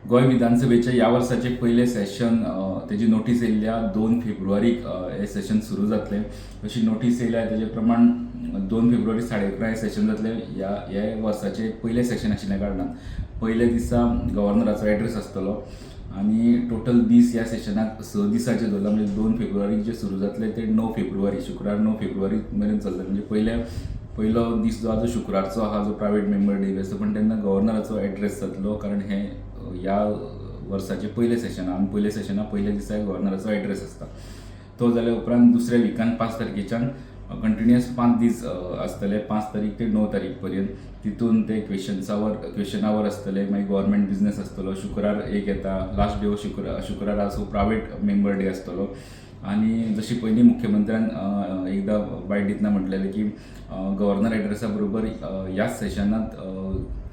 गोंय विधानसभेचे ह्या वर्साचे पयलें सेशन, तेजी नोटीस येयल्ल्या. 2 फेब्रुवारीक हें सेशन सुरू जातलें अशी नोटीस येयल्या. तेजे प्रमाण 2 फेब्रुवारी 11:30 हें सेशन जातलें. ह्या हे वर्साचें पयलें सेशन आशिल्ल्या कारणान पयल्या दिसा गव्हर्नराचो एड्रेस आसतलो आनी टोटल दीस ह्या सेशनाक 6 दिसाचे दवरला. म्हणजे 2 फेब्रुवारीक जे सुरू जातले ते 9 फेब्रुवारी, शुक्रार 9 फेब्रुवारी मेरेन चलतले. म्हणजे पयलो दीस जो आहा तो शुक्रारचो आहा, जो प्रायवेट मेंबर डे आसता, पण तेन्ना गव्हर्नराचो एड्रेस जातलो, कारण हें ह्या वर्साचें पयलें सेशन आनी पयल्या सेशना पयल्या दिसा गव्हर्नराचो एड्रेस आसता. तो जाल्या उपरांत दुसऱ्या विकान 5 तारखेच्यान कंटिन्युअस 5 दीस आसतले, 5 तारीख ते 9 तारीख पर्यंत. तितून ते क्वेश्चन our आसतले, मागीर गव्हर्मेंट बिजनेस आसतलो. शुक्रार एक येता, लास्ट डे हो शुक्रार, सो प्रायवेट मेंबर डे आसतलो. आनी जशी पयलीं मुख्यमंत्र्यान एकदां बायट दितना म्हटलेलें की गव्हर्नर एड्रेसा बरोबर ह्याच सेशनांत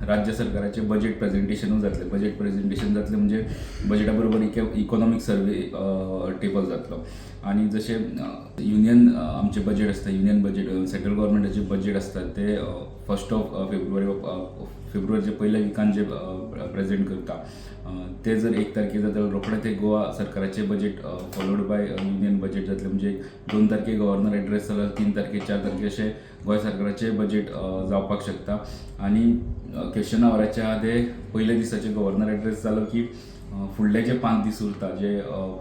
राज्य सरकाराचें बजेट प्रेजेंटेशनूय जातलें. बजेट प्रेजेंटेशन जातलें म्हणजे बजेटा बरोबर इकॉनॉमीक सर्वे टेबल जातलो. आनी जशें युनियन आमचें बजेट आसता, युनियन बजेट, सेंट्रल गव्हर्मेंटाचें बजेट आसता, ते फर्स्ट ऑफ फेब्रुवारी, फेब्रुवारीच्या पयल्या विकान जे प्रेजेंट करता, ते जर 1 तारखेर जाता जाल्यार रोखडें ते गोवा सरकाराचें budget followed by union budget जातलें. म्हणजे 2 तारखेर गव्हर्नर एड्रेस जाल्यार 3 तारखेर, 4 तारखेर अशें गोंय सरकाराचें बजेट जावपाक शकता. आनी क्वेश्चन आवराच्या आदे पयल्या दिसाचे गव्हर्नर एड्रेस जालो की फुडले जे 5 दीस उरता, जे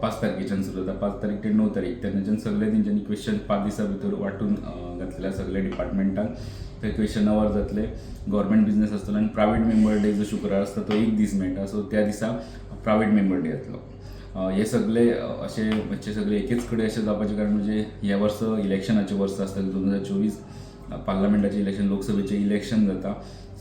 5 तारखेच्यान सुरू जाता, 5 तारीख ते 9 तारीख, तेन्नाच्यान सगळे तेंच्यांनी क्वेश्चन 5 दिसां भितर वांटून घातलेले सगळे डिपार्टमेंटान. ते क्वेश्चन our जातले, गव्हर्मेंट बिजनेस आसतलो आनी प्रायवेट मेंबर डे जो शुक्रार आसता तो एक दीस मेळटा, सो त्या दिसा प्रायवेट मेंबर डे जातलो. हे सगळे अशे मातशे सगळे एकेच कडेन अशें जावपाचें कारण म्हणजे ह्या वर्स इलेक्शनाचें वर्स आसता. 2024 पार्लमेंटाचें इलेक्शन, लोकसभेचें इलेक्शन जाता.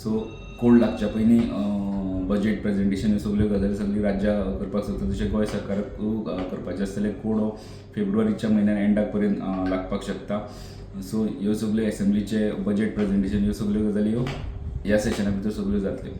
सो कोड लागच्या पयलीं बजेट प्रेजेंटेशन ह्यो सगल्यो गजाली सगळीं राज्यां करपाक सोदता, तशें गोंय सरकाराकूय करपाचें आसतलें. कोड हो फेब्रुवारीच्या म्हयन्यान एंडाक पर्यंत लागपाक शकता. सो ह्यो सगल्यो एसेंब्लीचे बजेट प्रेजेंटेशन, ह्यो सगल्यो गजाली ह्यो ह्या सेशना भितर सगल्यो जातल्यो.